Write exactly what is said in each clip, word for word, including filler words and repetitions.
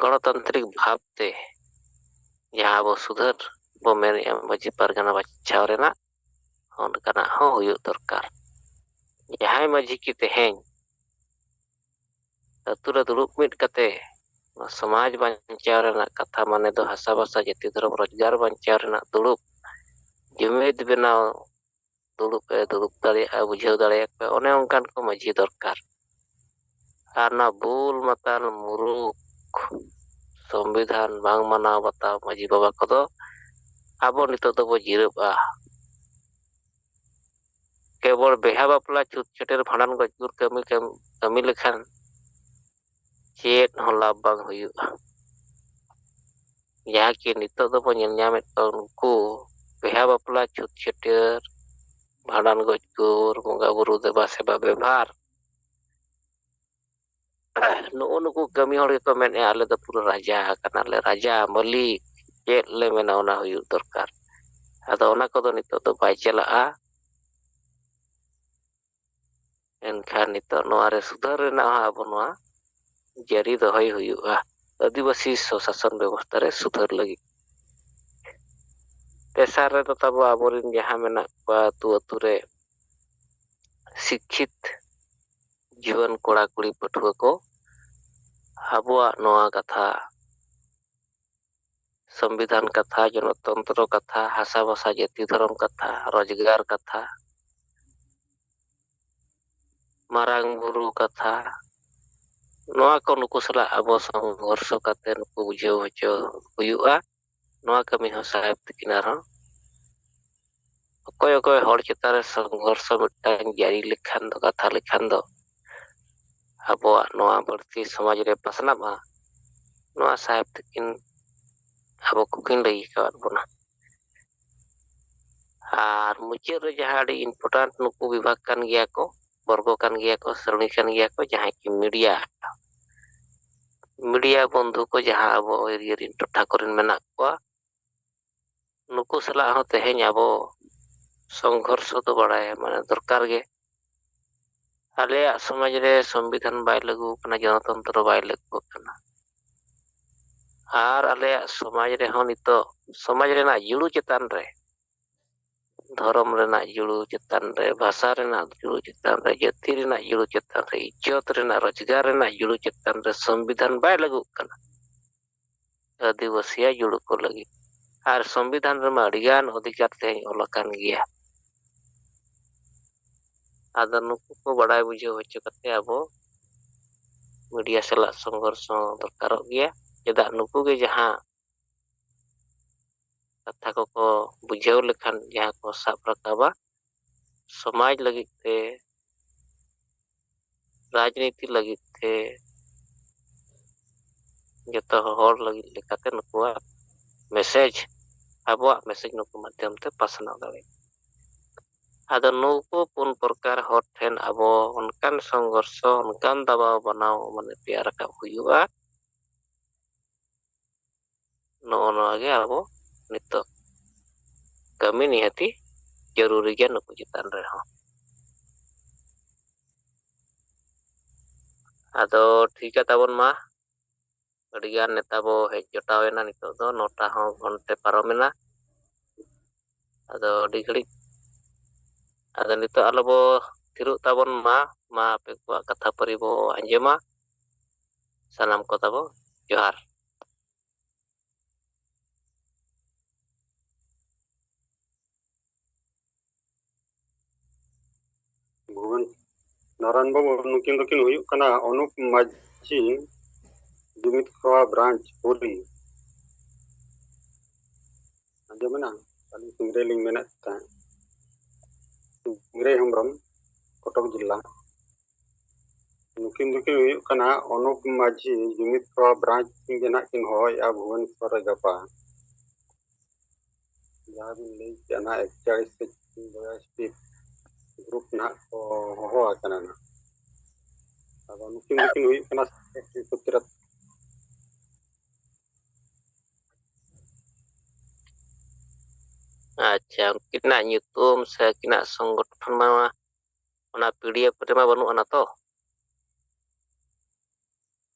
ᱜᱚᱱᱚᱛᱟᱱᱛᱨᱤᱠ ᱵᱷᱟᱵᱽ ᱛᱮ ᱡᱟᱦᱟᱸ ᱟᱵᱚ ᱥᱩᱫᱷᱟᱹᱨ ᱵᱚ ᱢᱮᱱᱮᱫᱼᱟ ᱢᱟᱹᱡᱷᱤ ᱯᱟᱨᱜᱟᱱᱟ ᱵᱟᱪᱷᱟᱣ ᱨᱮᱱᱟᱜ, ᱚᱱᱠᱟᱱᱟᱜ ᱦᱚᱸ ᱦᱩᱭᱩᱜ ᱫᱚᱨᱠᱟᱨ᱾ ᱡᱟᱦᱟᱸᱭ ᱢᱟᱹᱡᱷᱤ ᱠᱤ ᱛᱮᱦᱮᱧ ᱟᱹᱛᱩ ᱨᱮ ᱫᱩᱲᱩᱵ ᱢᱤᱫ ᱠᱟᱛᱮ ᱱᱚᱣᱟ ᱥᱚᱢᱟᱡᱽ ᱵᱟᱧᱪᱟᱣ ᱨᱮᱱᱟᱜ ᱠᱟᱛᱷᱟ, ᱢᱟᱱᱮ ᱫᱚ ᱦᱟᱥᱟ ᱵᱷᱟᱥᱟ ᱡᱟᱹᱛᱤ ᱫᱷᱚᱨᱚᱢ ᱨᱳᱡᱽᱜᱟᱨ ᱵᱟᱧᱪᱟᱣ ᱨᱮᱱᱟᱜ ᱫᱩᱲᱩᱵ, ᱡᱩᱢᱤᱫ ᱵᱮᱱᱟᱣ ᱫᱩᱲᱩᱵ ᱮ ᱫᱩᱲᱩᱵ ᱫᱟᱲᱮᱭᱟᱜᱼᱟ, ᱵᱩᱡᱷᱟᱹᱣ ᱫᱟᱲᱮᱭᱟᱠᱚᱣᱟ, ᱚᱱᱮ ᱚᱱᱠᱟᱱ ᱠᱚ ᱢᱟᱹᱡᱷᱤ ᱫᱚᱨᱠᱟᱨ᱾ ᱟᱨ ᱱᱚᱣᱟ ᱵᱩᱞ ᱢᱟᱛᱟᱞ ᱢᱩᱨᱩᱠ ᱥᱚᱝᱵᱤᱫᱷᱟᱱ ᱵᱟᱝ ᱢᱟᱱᱟᱣ ᱵᱟᱛᱟᱣ ᱢᱟᱹᱡᱷᱤ ᱵᱟᱵᱟ ᱠᱚᱫᱚ ᱟᱵᱚ ᱱᱤᱛᱚᱜ ᱫᱚᱵᱚ ᱡᱤᱨᱟᱹᱜᱼᱟ᱾ ᱠᱮᱵᱚᱞ ᱵᱤᱦᱟ ᱵᱟᱯᱞᱟ, ᱪᱷᱩᱛ ᱪᱷᱟᱹᱴᱭᱟᱹᱨ, ᱵᱷᱟᱸᱰᱟᱱ, ᱜᱚᱡ ᱜᱩᱨ ᱠᱟᱹᱢᱤ, ᱠᱟᱹᱢᱤ, ᱠᱟᱹᱢᱤ ᱞᱮᱠᱷᱟᱱ ᱪᱮᱫ ᱦᱚᱸ ᱞᱟᱵᱷ ᱵᱟᱝ ᱦᱩᱭᱩᱜᱼᱟ᱾ ᱡᱟᱦᱟᱸ ᱠᱤ ᱱᱤᱛᱚᱜ ᱫᱚᱵᱚ ᱧᱮᱞ ᱧᱟᱢᱮᱫ ᱠᱚᱣᱟ, ᱩᱱᱠᱩ ᱵᱤᱦᱟ ᱵᱟᱯᱞᱟ, ᱪᱷᱩᱛ ᱪᱷᱟᱹᱴᱭᱟᱹᱨ, ᱵᱷᱟᱸᱰᱟᱱ, ᱜᱚᱡ ᱜᱩᱨ, ᱵᱚᱸᱜᱟ ᱵᱩᱨᱩ ᱫᱮᱵᱟ ᱥᱮᱵᱟ ᱵᱮᱵᱷᱟᱨ, ᱱᱩᱜᱼᱩ ᱱᱩᱠᱩ ᱠᱟᱹᱢᱤ ᱦᱚᱲ ᱜᱮᱠᱚ ᱢᱮᱱᱮᱫᱼᱟ, "ᱟᱞᱮ ᱫᱚ ᱯᱩᱨᱟᱹ ᱨᱟᱡᱟ ᱠᱟᱱᱟᱞᱮ, ᱨᱟᱡᱟ ᱢᱟᱹᱞᱤᱠ, ᱪᱮᱫ ᱞᱮ ᱢᱮᱱᱟ ᱚᱱᱟ ᱦᱩᱭᱩᱜ ᱫᱚᱨᱠᱟᱨ᱾" ᱟᱫᱚ ᱚᱱᱟ ᱠᱚᱫᱚ ᱱᱤᱛᱚᱜ ᱫᱚ ᱵᱟᱭ ᱪᱟᱞᱟᱜᱼᱟ᱾ ᱮᱱᱠᱷᱟᱱ ᱱᱤᱛᱚᱜ ᱱᱚᱣᱟ ᱨᱮ ᱥᱩᱫᱷᱟᱹᱨ ᱨᱮᱱᱟᱜ ᱦᱚᱸ ᱟᱵᱚ ᱱᱚᱣᱟ ᱡᱟᱹᱨᱤ ᱫᱚᱦᱚᱭ ᱦᱩᱭᱩᱜᱼᱟ, ᱟᱹᱫᱤᱵᱟᱹᱥᱤ ᱥᱚᱥᱟᱥᱚᱱ ᱵᱮᱵᱚᱥᱛᱷᱟ ᱨᱮ ᱥᱩᱫᱷᱟᱹᱨ ᱞᱟᱹᱜᱤᱫ᱾ ᱛᱮᱥᱟᱨ ᱨᱮᱫᱚ ᱛᱟᱵᱚ ᱟᱵᱚᱨᱮᱱ ᱡᱟᱦᱟᱸ ᱢᱮᱱᱟᱜ ᱠᱚᱣᱟ ᱟᱹᱛᱩ ᱟᱹᱛᱩ ᱨᱮ ᱥᱤᱠᱠᱷᱤᱛ ᱡᱩᱣᱟᱹᱱ ᱠᱚᱲᱟ ᱠᱩᱲᱤ ᱯᱟᱹᱴᱷᱩᱣᱟᱹ ᱠᱚ, ᱟᱵᱚᱣᱟᱜ ᱱᱚᱣᱟ ᱠᱟᱛᱷᱟ, ᱥᱚᱝᱵᱤᱫᱷᱟᱱ ᱠᱟᱛᱷᱟ, ᱜᱚᱱᱚᱛᱚᱱᱛᱨᱚ ᱠᱟᱛᱷᱟ, ᱦᱟᱥᱟ ᱵᱷᱟᱥᱟ ᱡᱟᱹᱛᱤ ᱫᱷᱚᱨᱚᱢ ᱠᱟᱛᱷᱟ, ᱨᱳᱡᱽᱜᱟᱨ ᱠᱟᱛᱷᱟ, ᱢᱟᱨᱟᱝ ᱵᱩᱨᱩ ᱠᱟᱛᱷᱟ, ᱱᱚᱣᱟ ᱠᱚ ᱱᱩᱠᱩ ᱥᱟᱞᱟᱜ ᱟᱵᱚ ᱥᱚᱝᱜᱷᱚᱨᱥᱚ ᱠᱟᱛᱮ ᱱᱩᱠᱩ ᱵᱩᱡᱷᱟᱹᱣ ᱦᱚᱪᱚ ᱦᱩᱭᱩᱜᱼᱟ᱾ ᱱᱚᱣᱟ ᱠᱟᱹᱢᱤ ᱦᱚᱸ ᱥᱟᱦᱮᱵ ᱛᱤᱠᱤᱱ ᱟᱨᱦᱚᱸ ᱚᱠᱚᱭ ᱚᱠᱚᱭ ᱦᱚᱲ ᱪᱮᱛᱟᱱ ᱨᱮ ᱥᱚᱝᱜᱷᱚᱨᱥᱚ ᱢᱤᱫᱴᱟᱝ ᱡᱟᱹᱨᱤ ᱞᱮᱠᱷᱟᱱ ᱫᱚ, ᱠᱟᱛᱷᱟ ᱞᱮᱠᱷᱟᱱ ᱫᱚ, ᱟᱵᱚᱣᱟᱜ ᱱᱚᱣᱟ ᱵᱟᱹᱲᱛᱤ ᱥᱚᱢᱟᱡᱽ ᱨᱮ ᱯᱟᱥᱱᱟᱜᱼᱟ, ᱱᱚᱣᱟ ᱥᱟᱦᱮᱵ ᱛᱤᱠᱤᱱ ᱟᱵᱚ ᱠᱚᱠᱤᱱ ᱞᱟᱹᱭ ᱟᱠᱟᱫ ᱵᱚᱱᱟ᱾ ᱟᱨ ᱢᱩᱪᱟᱹᱫ ᱨᱮ ᱡᱟᱦᱟᱸ ᱟᱹᱰᱤ important, ᱱᱩᱠᱩ ᱵᱤᱵᱷᱟᱜᱽ ᱠᱟᱱ ᱜᱮᱭᱟ ᱠᱚ, ᱵᱚᱨᱜᱚ ᱠᱟᱱ ᱜᱮᱭᱟ ᱠᱚ, ᱥᱨᱮᱬᱤ ᱠᱟᱱ ᱜᱮᱭᱟ ᱠᱚ, ᱡᱟᱦᱟᱸᱭ ᱠᱤ media, media ᱵᱚᱱᱫᱷᱩ ᱠᱚ ᱡᱟᱦᱟᱸ ᱟᱵᱚ area ᱨᱮᱱ ᱴᱚᱴᱷᱟ ᱠᱚᱨᱮᱱ ᱢᱮᱱᱟᱜ ᱠᱚᱣᱟ, ᱱᱩᱠᱩ ᱥᱟᱞᱟᱜ ᱦᱚᱸ ᱛᱮᱦᱮᱧ ᱟᱵᱚ ᱥᱚᱝᱜᱷᱚᱨᱥᱚ ᱫᱚ ᱵᱟᱲᱟᱭ ᱢᱟᱱᱮ ᱫᱚᱨᱠᱟᱨ ᱜᱮ᱾ ᱟᱞᱮᱭᱟᱜ ᱥᱚᱢᱟᱡᱽ ᱨᱮ ᱥᱚᱝᱵᱤᱫᱷᱟᱱ ᱵᱟᱭ ᱞᱟᱹᱜᱩ ᱟᱠᱟᱱᱟ, ᱜᱚᱱᱚᱛᱚᱱᱛᱨᱚ ᱵᱟᱭ ᱞᱟᱹᱜᱩ ᱟᱠᱟᱱᱟ᱾ ᱟᱨ ᱟᱞᱮᱭᱟᱜ ᱥᱚᱢᱟᱡᱽ ᱨᱮᱦᱚᱸ ᱱᱤᱛᱚᱜ ᱥᱚᱢᱟᱡᱽ ᱨᱮᱱᱟᱜ ᱡᱩᱲᱩ ᱪᱮᱛᱟᱱ ᱨᱮ, ᱫᱷᱚᱨᱚᱢ ᱨᱮᱱᱟᱜ ᱡᱩᱲᱩ ᱪᱮᱛᱟᱱ ᱨᱮ, ᱵᱷᱟᱥᱟ ᱨᱮᱱᱟᱜ ᱡᱩᱲᱩ ᱪᱮᱛᱟᱱ ᱨᱮ, ᱡᱟᱹᱛᱤ ᱨᱮᱱᱟᱜ ᱡᱩᱲᱩ ᱪᱮᱛᱟᱱ ᱨᱮ, ᱤᱡᱽᱡᱚᱛ ᱨᱮᱱᱟᱜ, ᱨᱳᱡᱽᱜᱟᱨ ᱨᱮᱱᱟᱜ ᱡᱩᱲᱩ ᱪᱮᱛᱟᱱ ᱨᱮ ᱥᱚᱝᱵᱤᱫᱷᱟᱱ ᱵᱟᱭ ᱞᱟᱹᱜᱩᱜ ᱠᱟᱱᱟ ᱟᱹᱫᱤᱵᱟᱹᱥᱤᱭᱟᱜ ᱡᱩᱲᱩ ᱠᱚ ᱞᱟᱹᱜᱤᱫ᱾ ᱟᱨ ᱥᱚᱝᱵᱤᱫᱷᱟᱱ ᱨᱮᱢᱟ ᱟᱹᱰᱤᱜᱟᱱ ᱚᱫᱷᱤᱠᱟᱨ ᱛᱮᱦᱮᱧ ᱚᱞ ᱟᱠᱟᱱ ᱜᱮᱭᱟ᱾ ᱟᱫᱚ ᱱᱩᱠᱩ ᱠᱚ ᱵᱟᱰᱟᱭ ᱵᱩᱡᱷᱟᱹᱣ ᱦᱚᱪᱚ ᱠᱟᱛᱮ ᱟᱵᱚ ᱢᱤᱰᱤᱭᱟ ᱥᱟᱞᱟᱜ ᱥᱚᱝᱜᱷᱚᱨᱥᱚ ᱫᱚᱨᱠᱟᱨᱚᱜ ᱜᱮᱭᱟ᱾ ᱪᱮᱫᱟᱜ, ᱱᱩᱠᱩ ᱜᱮ ᱡᱟᱦᱟᱸ ᱠᱟᱛᱷᱟ ᱠᱚᱠᱚ ᱵᱩᱡᱷᱟᱹᱣ ᱞᱮᱠᱷᱟᱱ, ᱡᱟᱦᱟᱸ ᱠᱚ ᱥᱟᱵ ᱨᱟᱠᱟᱵᱟ, ᱥᱚᱢᱟᱡᱽ ᱞᱟᱹᱜᱤᱫ ᱛᱮ, ᱨᱟᱡᱽᱱᱤᱛᱤ ᱞᱟᱹᱜᱤᱫ ᱛᱮ, ᱡᱚᱛᱚ ᱦᱚᱲ ᱞᱟᱹᱜᱤᱫ ᱞᱮᱠᱟᱛᱮ ᱱᱩᱠᱩᱣᱟᱜ ᱢᱮᱥᱮᱡᱽ, ᱟᱵᱚᱣᱟᱜ ᱢᱮᱥᱮᱡᱽ ᱱᱩᱠᱩ ᱢᱟᱫᱽᱫᱷᱚᱢ ᱛᱮ ᱯᱟᱥᱱᱟᱣ ᱫᱟᱲᱮᱭᱟᱜᱼᱟ᱾ ᱟᱫᱚ ᱱᱩᱠᱩ ᱯᱩᱱ ᱯᱨᱚᱠᱟᱨ ᱦᱚᱲ ᱴᱷᱮᱱ ᱟᱵᱚ ᱚᱱᱠᱟᱱ ᱥᱚᱝᱜᱷᱚᱨᱥᱚ, ᱚᱱᱠᱟᱱ ᱫᱟᱵᱟᱣ ᱵᱟᱱᱟᱣ ᱢᱟᱱᱮ ᱛᱮᱭᱟᱨ ᱨᱟᱠᱟᱵ ᱦᱩᱭᱩᱜᱼᱟ, ᱱᱚᱜᱼᱚ ᱱᱚᱣᱟ ᱜᱮ ᱟᱵᱚ ᱱᱤᱛᱚᱜ ᱠᱟᱹᱢᱤ ᱱᱤᱦᱟᱹᱛᱤ ᱡᱟᱹᱨᱩᱨᱤ ᱜᱮᱭᱟ ᱱᱩᱠᱩ ᱪᱮᱛᱟᱱ ᱨᱮᱦᱚᱸ᱾ ᱟᱫᱚ ᱴᱷᱤᱠ ᱜᱮᱭᱟ ᱛᱟᱵᱚᱱ ᱢᱟ, ᱟᱹᱰᱤᱜᱟᱱ ᱱᱮᱛᱟ ᱵᱚ ᱦᱮᱡ ᱡᱚᱴᱟᱣ ᱮᱱᱟ, ᱱᱤᱛᱚᱜ ᱫᱚ ᱱᱚᱴᱟ ᱦᱚᱸ ᱜᱷᱚᱱᱴᱮ ᱯᱟᱨᱚᱢ ᱮᱱᱟ᱾ ᱟᱫᱚ ᱟᱹᱰᱤ ᱜᱷᱟᱹᱲᱤᱡ, ᱟᱫᱚ ᱱᱤᱛᱚᱜ ᱟᱞᱚ ᱵᱚ ᱛᱷᱤᱨᱚᱜ ᱛᱟᱵᱚᱱ ᱢᱟ, ᱢᱟ ᱟᱯᱮ ᱠᱚᱣᱟᱜ ᱠᱟᱛᱷᱟ ᱯᱟᱹᱨᱤ ᱵᱚ ᱟᱸᱡᱚᱢᱟ᱾ ᱥᱟᱱᱟᱢ ᱠᱚ ᱛᱟᱵᱚ ᱡᱚᱦᱟᱨ᱾ ᱵᱷᱩᱵᱚᱱ ᱱᱟᱨᱟᱭᱚᱱ ᱵᱟᱹᱵᱩ, ᱱᱩᱠᱤᱱ ᱫᱚᱠᱤᱱ ᱦᱩᱭᱩᱜ ᱠᱟᱱᱟ ᱚᱱᱩᱯ ᱢᱟᱹᱡᱷᱤ, ᱡᱩᱢᱤᱫ ᱠᱚᱲᱟ ᱵᱨᱟᱧᱪ, ᱯᱩᱨᱤ᱾ ᱟᱸᱡᱚᱢᱮᱱᱟ? ᱟᱹᱞᱤᱧ ᱥᱤᱝᱨᱟᱹᱭ ᱞᱤᱧ ᱢᱮᱱᱮᱫ ᱛᱟᱦᱮᱸᱫ᱾ ᱥᱤᱝᱨᱟᱹᱭ ᱦᱮᱢᱵᱨᱚᱢ, ᱠᱚᱴᱚᱠ ᱡᱮᱞᱟ᱾ ᱱᱩᱠᱤᱱ ᱫᱚᱠᱤᱱ ᱦᱩᱭᱩᱜ ᱠᱟᱱᱟ ᱚᱱᱩᱯ ᱢᱟᱹᱡᱷᱤ, ᱡᱩᱢᱤᱫ ᱠᱚᱲᱟ ᱵᱨᱟᱧᱪ ᱜᱮ ᱱᱟᱦᱟᱜ ᱠᱤᱱ ᱦᱚᱦᱚᱭᱮᱫᱼᱟ ᱵᱷᱩᱵᱚᱱᱮᱥᱣᱚᱨ ᱨᱮ ᱜᱟᱯᱟ᱾ ᱡᱟᱦᱟᱸ ᱵᱤᱱ ᱞᱟᱹᱭ ᱠᱮᱫᱼᱟ ᱱᱟᱦᱟᱜ ᱮᱠᱪᱟᱲᱤᱥ ᱥᱮ ᱵᱚᱭᱟᱥᱤ ᱜᱨᱩᱯ ᱱᱟᱦᱟᱜ ᱠᱚ ᱦᱚᱦᱚ ᱟᱠᱟᱱᱟ ᱱᱟᱦᱟᱜ᱾ ᱟᱫᱚ ᱱᱩᱠᱤᱱ ᱫᱚᱠᱤᱱ ᱦᱩᱭᱩᱜ ᱠᱟᱱᱟ ᱥᱮᱠᱨᱮᱴᱟᱨᱤ ᱠᱷᱚᱛᱤᱨᱟᱛ᱾ ᱟᱪᱪᱷᱟ, ᱩᱱᱠᱤᱱᱟᱜ ᱧᱩᱛᱩᱢ ᱥᱮ ᱟᱹᱠᱤᱱᱟᱜ ᱥᱚᱝᱜᱚᱴᱷᱚᱱ ᱢᱟ ᱚᱱᱟ ᱯᱤᱰᱤᱮᱯᱷ ᱨᱮᱢᱟ ᱵᱟᱹᱱᱩᱜ ᱟᱱᱟ ᱛᱚ?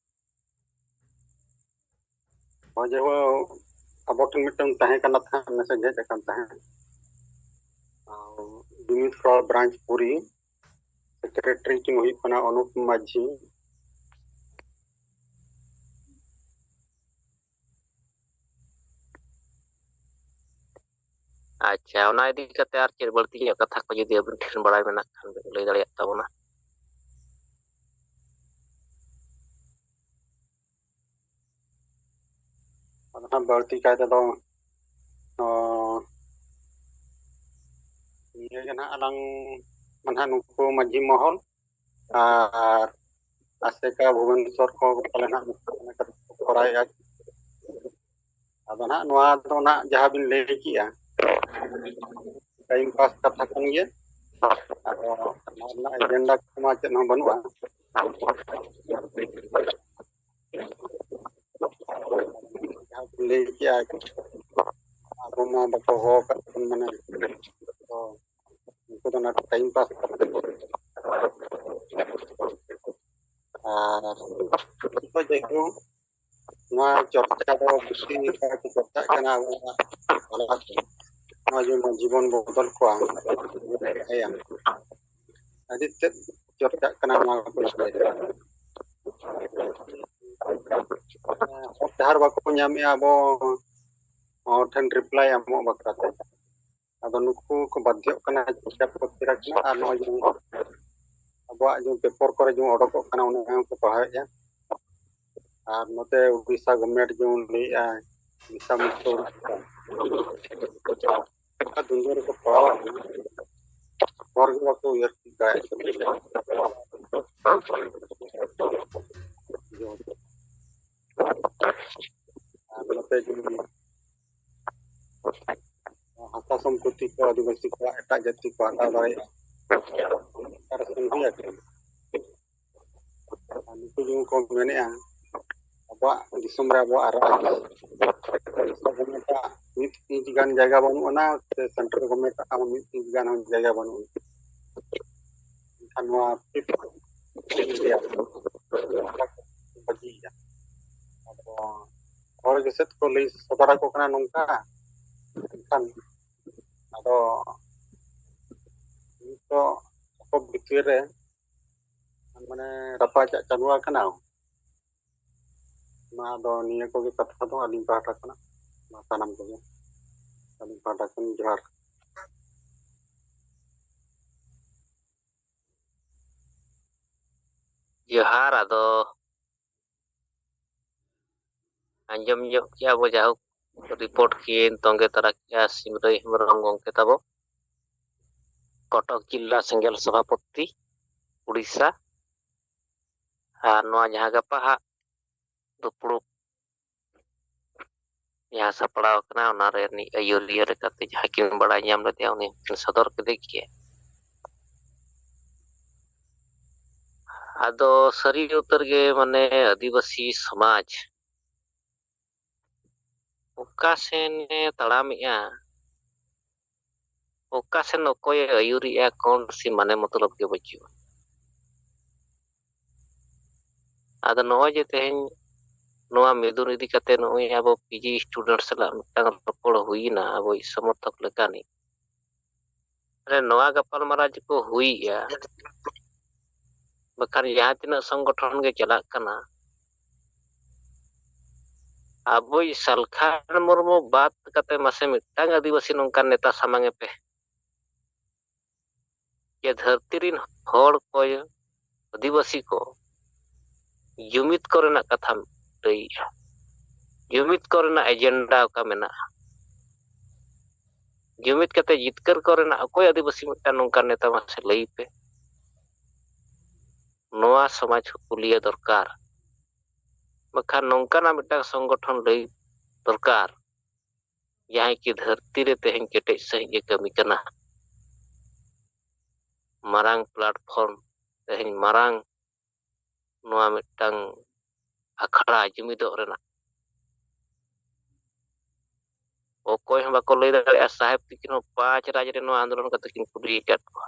ᱦᱳᱭ, ᱡᱮ ᱦᱳ, ᱟᱵᱚ ᱴᱷᱮᱱ ᱢᱤᱫᱴᱟᱝ ᱛᱟᱦᱮᱸ ᱠᱟᱱᱟ ᱛᱟᱦᱮᱸᱫ, ᱢᱮᱥᱮᱡᱽ ᱦᱮᱡ ᱟᱠᱟᱱ ᱛᱟᱦᱮᱸᱫ᱾ ᱟᱨ ᱡᱩᱢᱤᱫ ᱯᱟᱲᱟ ᱵᱨᱟᱧᱪ ᱯᱩᱨᱤ ᱥᱮᱠᱨᱮᱴᱟᱨᱤ ᱠᱤᱱ ᱦᱩᱭᱩᱜ ᱠᱟᱱᱟ ᱚᱱᱩᱯ ᱢᱟᱹᱡᱷᱤ᱾ ᱟᱪᱪᱷᱟ, ᱚᱱᱟ ᱤᱫᱤ ᱠᱟᱛᱮ ᱟᱨ ᱪᱮᱫ ᱵᱟᱹᱲᱛᱤ ᱧᱚᱜ ᱠᱟᱛᱷᱟ ᱠᱚ ᱡᱩᱫᱤ ᱟᱵᱤᱱ ᱴᱷᱮᱱ ᱵᱟᱲᱟᱭ ᱢᱮᱱᱟᱜ ᱠᱷᱟᱱ ᱵᱤᱱ ᱞᱟᱹᱭ ᱫᱟᱲᱮᱭᱟᱜ ᱛᱟᱵᱚᱱᱟ᱾ ᱟᱫᱚ ᱱᱟᱦᱟᱜ ᱵᱟᱹᱲᱛᱤ ᱠᱟᱭ ᱛᱮᱫᱚ, ᱚ, ᱱᱤᱭᱟᱹ ᱜᱮ ᱱᱟᱦᱟᱜ ᱟᱞᱟᱝ ᱢᱟ ᱱᱟᱦᱟᱜ ᱱᱩᱠᱩ ᱢᱟᱹᱡᱷᱤ ᱢᱚᱦᱚᱞ ᱟᱨ ᱟᱥᱮᱠᱟ ᱵᱷᱩᱵᱚᱱᱮᱥᱚᱨ ᱠᱚ ᱯᱟᱞᱮ ᱱᱟᱦᱟᱜ ᱱᱩᱠᱩ ᱚᱱᱟ ᱠᱟᱛᱮ ᱠᱚ ᱠᱚᱨᱟᱣᱮᱫᱼᱟ᱾ ᱟᱫᱚ ᱱᱟᱦᱟᱜ ᱱᱚᱣᱟ ᱫᱚ ᱱᱟᱦᱟᱜ ᱡᱟᱦᱟᱸ ᱵᱤᱱ ᱞᱟᱹᱭ ᱠᱮᱜᱼᱟ, ᱴᱟᱭᱤᱢ ᱯᱟᱥ ᱠᱟᱛᱷᱟ ᱠᱟᱱ ᱜᱮᱭᱟ᱾ ᱟᱫᱚ ᱱᱚᱣᱟ ᱨᱮᱱᱟᱜ ᱮᱡᱮᱱᱰᱟ ᱠᱚᱢᱟ ᱪᱮᱫ ᱦᱚᱸ ᱵᱟᱹᱱᱩᱜᱼᱟ᱾ ᱡᱟᱦᱟᱸ ᱠᱚ ᱞᱟᱹᱭ ᱠᱮᱜᱼᱟ, ᱟᱵᱚ ᱢᱟ ᱵᱟᱠᱚ ᱦᱚᱦᱚ ᱟᱠᱟᱫ ᱵᱚᱱ, ᱢᱟᱱᱮ, ᱛᱚ ᱩᱱᱠᱩ ᱫᱚ ᱚᱱᱟ ᱴᱟᱭᱤᱢ ᱯᱟᱥ ᱠᱟᱛᱮ᱾ ᱟᱨ ᱱᱤᱛᱚᱜ ᱡᱮᱦᱮᱛᱩ ᱱᱚᱣᱟ ᱪᱚᱨᱪᱟ ᱫᱚ ᱵᱮᱥᱤ ᱞᱮᱠᱟ ᱠᱚ ᱪᱚᱨᱪᱟᱜ ᱠᱟᱱᱟ ᱟᱵᱚᱣᱟᱜ ᱛᱟᱞᱟᱛᱮ, ᱱᱚᱣᱟ ᱡᱮᱢᱚᱱ ᱡᱤᱵᱚᱱ ᱵᱚᱫᱚᱞ ᱠᱚᱣᱟ, ᱟᱹᱰᱤ ᱛᱮᱫ ᱪᱚᱨᱪᱟᱜ ᱠᱟᱱᱟ ᱱᱚᱣᱟ ᱠᱚ ᱵᱤᱥᱚᱭ ᱛᱮ᱾ ᱦᱚᱨ ᱰᱟᱦᱟᱨ ᱵᱟᱠᱚ ᱧᱟᱢᱮᱜᱼᱟ ᱟᱵᱚ ᱦᱚᱲ ᱴᱷᱮᱱ ᱨᱤᱯᱞᱟᱭ ᱮᱢᱚᱜ ᱵᱟᱠᱷᱨᱟ ᱛᱮ᱾ ᱟᱫᱚ ᱱᱩᱠᱩ ᱠᱚ ᱵᱟᱫᱽᱫᱷᱚᱜ ᱠᱟᱱᱟ ᱪᱤᱠᱟ ᱠᱚ ᱛᱷᱤᱨ ᱟᱠᱟᱱᱟ᱾ ᱟᱨ ᱱᱚᱜᱼᱚᱭ ᱡᱮᱢᱚᱱ ᱟᱵᱚᱣᱟᱜ ᱡᱮᱢᱚᱱ ᱯᱮᱯᱚᱨ ᱠᱚᱨᱮ ᱡᱮᱢᱚᱱ ᱚᱰᱚᱠᱚᱜ ᱠᱟᱱᱟ, ᱚᱱᱟ ᱦᱚᱸ ᱠᱚ ᱯᱟᱲᱦᱟᱣᱮᱫᱼᱟ᱾ ᱟᱨ ᱱᱚᱛᱮ ᱩᱲᱤᱥᱥᱟ ᱜᱚᱵᱷᱢᱮᱱᱴ ᱡᱮᱢᱚᱱ ᱞᱟᱹᱭᱮᱫᱼᱟ, ᱩᱲᱤᱥᱥᱟ ᱢᱩᱠᱛᱚ ᱩᱲᱤᱥᱥᱟ, ᱚᱱᱠᱟ ᱫᱩᱱᱤᱭᱟᱹ ᱨᱮᱠᱚ ᱯᱟᱲᱦᱟᱣ ᱟᱠᱟᱱᱟ, ᱦᱚᱲ ᱜᱮ ᱵᱟᱠᱚ ᱩᱭᱦᱟᱹᱨ ᱴᱷᱤᱠ ᱫᱟᱲᱮᱭᱟᱜ ᱠᱟᱱᱟ᱾ ᱟᱨ ᱱᱚᱛᱮ ᱡᱮᱢᱚᱱ ᱦᱟᱥᱟ ᱥᱚᱢᱯᱚᱛᱤ ᱠᱚ ᱟᱹᱫᱤᱵᱟᱹᱥᱤ ᱠᱚᱣᱟᱜ ᱮᱴᱟᱜ ᱡᱟᱹᱛᱤ ᱠᱚ ᱦᱟᱛᱟᱣ ᱫᱟᱲᱮᱭᱟᱜᱼᱟ, ᱚᱠᱟᱨᱮ ᱥᱟᱹᱦᱤ ᱟᱠᱟᱱᱟ᱾ ᱟᱨ ᱱᱩᱠᱩ ᱡᱮᱢᱚᱱ ᱠᱚ ᱢᱮᱱᱮᱫᱼᱟ, ᱟᱵᱚᱣᱟᱜ ᱫᱤᱥᱚᱢ ᱨᱮ ᱟᱵᱚᱣᱟᱜ ᱨᱟᱡᱽ, ᱩᱲᱤᱥᱥᱟ ᱜᱚᱵᱷᱢᱮᱱᱴᱟᱜ ᱢᱤᱫ ᱤᱧᱪ ᱜᱟᱱ ᱡᱟᱭᱜᱟ ᱵᱟᱹᱱᱩᱜ ᱟᱱᱟ, ᱥᱮ ᱥᱮᱱᱴᱨᱟᱞ ᱜᱚᱵᱷᱢᱮᱱᱴᱟᱜ ᱦᱚᱸ ᱢᱤᱫ ᱤᱧᱪ ᱜᱟᱱ ᱦᱚᱸ ᱡᱟᱭᱜᱟ ᱵᱟᱹᱱᱩᱜ ᱟᱱᱟ᱾ ᱮᱱᱠᱷᱟᱱ ᱱᱚᱣᱟ ᱯᱷᱤᱯᱛᱷ ᱤᱱᱰᱤᱭᱟ ᱵᱟᱹᱜᱤᱭᱮᱫᱟ᱾ ᱟᱫᱚ ᱦᱚᱲ ᱜᱮ ᱥᱮᱫ ᱠᱚ ᱞᱟᱹᱭ ᱥᱚᱫᱚᱨ ᱟᱠᱚ ᱠᱟᱱᱟ ᱱᱚᱝᱠᱟ᱾ ᱮᱱᱠᱷᱟᱱ ᱟᱫᱚ ᱱᱤᱛᱚᱜ ᱟᱠᱚ ᱵᱷᱤᱛᱤᱨ ᱨᱮ ᱢᱟᱱᱮ ᱨᱟᱯᱟᱪᱟᱜ ᱪᱟᱹᱞᱩ ᱟᱠᱟᱱᱟ᱾ ᱢᱟ ᱟᱫᱚ ᱱᱤᱭᱟᱹ ᱠᱚᱜᱮ ᱠᱟᱛᱷᱟ ᱫᱚ ᱟᱹᱞᱤᱧ ᱯᱟᱦᱴᱟ ᱠᱷᱚᱱᱟᱜ, ᱢᱟ ᱥᱟᱱᱟᱢ ᱠᱚᱜᱮ ᱟᱹᱞᱤᱧ ᱯᱟᱦᱴᱟ ᱠᱷᱚᱱ ᱡᱚᱦᱟᱨ᱾ ᱡᱚᱦᱟᱨ᱾ ᱟᱫᱚ ᱟᱸᱡᱚᱢ ᱧᱚᱜ ᱠᱮᱜᱼᱟ ᱵᱚ, ᱡᱟᱭᱦᱳᱠ, ᱨᱤᱯᱳᱨᱴ ᱠᱤᱱ ᱛᱚᱸᱜᱮ ᱛᱟᱨᱟ ᱠᱮᱜᱼᱟ ᱥᱤᱢᱨᱟᱹᱭ ᱦᱮᱢᱵᱨᱚᱢ ᱜᱚᱢᱠᱮ ᱛᱟᱵᱚ, ᱠᱚᱴᱚᱠ ᱡᱤᱞᱟ ᱥᱮᱸᱜᱮᱞ ᱥᱚᱵᱷᱟᱯᱚᱛᱤ, ᱩᱲᱤᱥᱥᱟ᱾ ᱟᱨ ᱱᱚᱣᱟ ᱡᱟᱦᱟᱸ ᱜᱟᱯᱟ ᱦᱟᱸᱜ ᱫᱩᱯᱲᱩᱵ ᱡᱟᱦᱟᱸ ᱥᱟᱯᱲᱟᱣ ᱠᱟᱱᱟ, ᱚᱱᱟ ᱨᱮᱱᱤᱡ ᱟᱹᱭᱩᱨᱤᱭᱟᱹ ᱞᱮᱠᱟᱛᱮ ᱡᱟᱦᱟᱸ ᱠᱤᱱ ᱵᱟᱲᱟᱭ ᱧᱟᱢ ᱞᱮᱫᱮᱭᱟ, ᱩᱱᱤ ᱦᱚᱸᱠᱤᱱ ᱥᱚᱫᱚᱨ ᱠᱮᱫᱮ ᱜᱮᱭᱟ᱾ ᱟᱫᱚ ᱥᱟᱹᱨᱤ ᱩᱛᱟᱹᱨ ᱜᱮ, ᱢᱟᱱᱮ, ᱟᱹᱫᱤᱵᱟᱹᱥᱤ ᱥᱚᱢᱟᱡᱽ ᱚᱠᱟ ᱥᱮᱱᱮ ᱛᱟᱲᱟᱢᱮᱜᱼᱟ, ᱚᱠᱟ ᱥᱮᱱ ᱚᱠᱚᱭᱮ ᱟᱹᱭᱩᱨᱮᱜᱼᱟ, ᱠᱚᱱ ᱥᱤ ᱢᱟᱱᱮ ᱢᱚᱛᱞᱚᱵ ᱜᱮ ᱵᱟᱹᱪᱩᱜᱼᱟ᱾ ᱟᱫᱚ ᱱᱚᱜᱼᱚᱭ ᱡᱮ ᱛᱮᱦᱮᱧ ᱱᱚᱣᱟ ᱢᱤᱫᱩᱱ ᱤᱫᱤ ᱠᱟᱛᱮ ᱱᱚᱜᱼᱚᱭ ᱟᱵᱚ ᱯᱤᱡᱤ ᱥᱴᱩᱰᱮᱱᱴ ᱥᱟᱞᱟᱜ ᱢᱤᱫᱴᱟᱝ ᱨᱚᱯᱚᱲ ᱦᱩᱭᱮᱱᱟ ᱟᱵᱚᱭᱤᱡ ᱥᱚᱢᱚᱨᱛᱷᱚᱠ ᱞᱮᱠᱟᱱᱤᱡ, ᱨᱮ ᱱᱚᱣᱟ ᱜᱟᱯᱟᱞᱢᱟᱨᱟᱣ ᱡᱮᱠᱚ ᱦᱩᱭᱮᱜᱼᱟ, ᱵᱟᱠᱷᱟᱱ ᱡᱟᱦᱟᱸ ᱛᱤᱱᱟᱹᱜ ᱥᱚᱝᱜᱚᱴᱷᱚᱱ ᱜᱮ ᱪᱟᱞᱟᱜ ᱠᱟᱱᱟ, ᱟᱵᱚᱭᱤᱡ ᱥᱟᱞᱠᱷᱟᱱ ᱢᱩᱨᱢᱩ ᱵᱟᱫ ᱠᱟᱛᱮ ᱢᱟᱥᱮ ᱢᱤᱫᱴᱟᱝ ᱟᱹᱫᱤᱵᱟᱹᱥᱤ ᱱᱚᱝᱠᱟᱱ ᱱᱮᱛᱟ ᱥᱟᱢᱟᱝ ᱮ ᱯᱮ, ᱡᱮ ᱫᱷᱟᱹᱨᱛᱤ ᱨᱤᱱ ᱦᱚᱲ ᱠᱚ, ᱟᱹᱫᱤᱵᱟᱹᱥᱤ ᱠᱚ ᱡᱩᱢᱤᱫ ᱠᱚᱨᱮᱱᱟᱜ ᱠᱟᱛᱷᱟᱢ ᱞᱟᱹᱭᱮᱜᱼᱟ᱾ ᱡᱩᱢᱤᱫ ᱠᱚᱨᱮᱱᱟᱜ ᱮᱡᱮᱱᱰᱟ ᱚᱠᱟ ᱢᱮᱱᱟᱜᱼᱟ? ᱡᱩᱢᱤᱫ ᱠᱟᱛᱮ ᱡᱤᱛᱠᱟᱹᱨ ᱠᱚᱨᱮᱱᱟᱜ ᱚᱠᱚᱭ ᱟᱹᱫᱤᱵᱟᱹᱥᱤ ᱢᱤᱫᱴᱟᱝ ᱱᱚᱝᱠᱟᱱ ᱱᱮᱛᱟ ᱢᱟᱥᱮ ᱞᱟᱹᱭ ᱯᱮ᱾ ᱱᱚᱣᱟ ᱥᱚᱢᱟᱡᱽ ᱠᱩᱞᱤᱭᱟᱹ ᱫᱚᱨᱠᱟᱨ᱾ ᱵᱟᱠᱷᱟᱱ ᱱᱚᱝᱠᱟᱱᱟᱜ ᱢᱤᱫᱴᱟᱝ ᱥᱚᱝᱜᱚᱴᱷᱚᱱ ᱞᱟᱹᱭ ᱫᱚᱨᱠᱟᱨ, ᱡᱟᱦᱟᱸᱭ ᱠᱤ ᱫᱷᱟᱹᱨᱛᱤ ᱨᱮ ᱛᱮᱦᱮᱧ ᱠᱮᱴᱮᱡ ᱥᱟᱺᱦᱤᱡ ᱮ ᱠᱟᱹᱢᱤ ᱠᱟᱱᱟ᱾ ᱢᱟᱨᱟᱝ ᱯᱞᱟᱴᱯᱷᱚᱨᱢ, ᱛᱮᱦᱮᱧ ᱢᱟᱨᱟᱝ ᱱᱚᱣᱟ ᱢᱤᱫᱴᱟᱝ ᱟᱠᱷᱲᱟ ᱡᱩᱢᱤᱫᱚᱜ ᱨᱮᱱᱟᱜ᱾ ᱚᱠᱚᱭ ᱦᱚᱸ ᱵᱟᱠᱚ ᱞᱟᱹᱭ ᱫᱟᱲᱮᱭᱟᱜᱼᱟ, ᱥᱟᱦᱮᱵᱽ ᱛᱤᱠᱤᱱ ᱦᱚᱸ ᱯᱟᱸᱪ ᱨᱟᱡᱽ ᱨᱮ ᱱᱚᱣᱟ ᱟᱱᱫᱳᱞᱚᱱ ᱠᱟᱛᱮ ᱠᱤᱱ ᱠᱩᱞᱤ ᱟᱠᱟᱫ ᱠᱚᱣᱟ᱾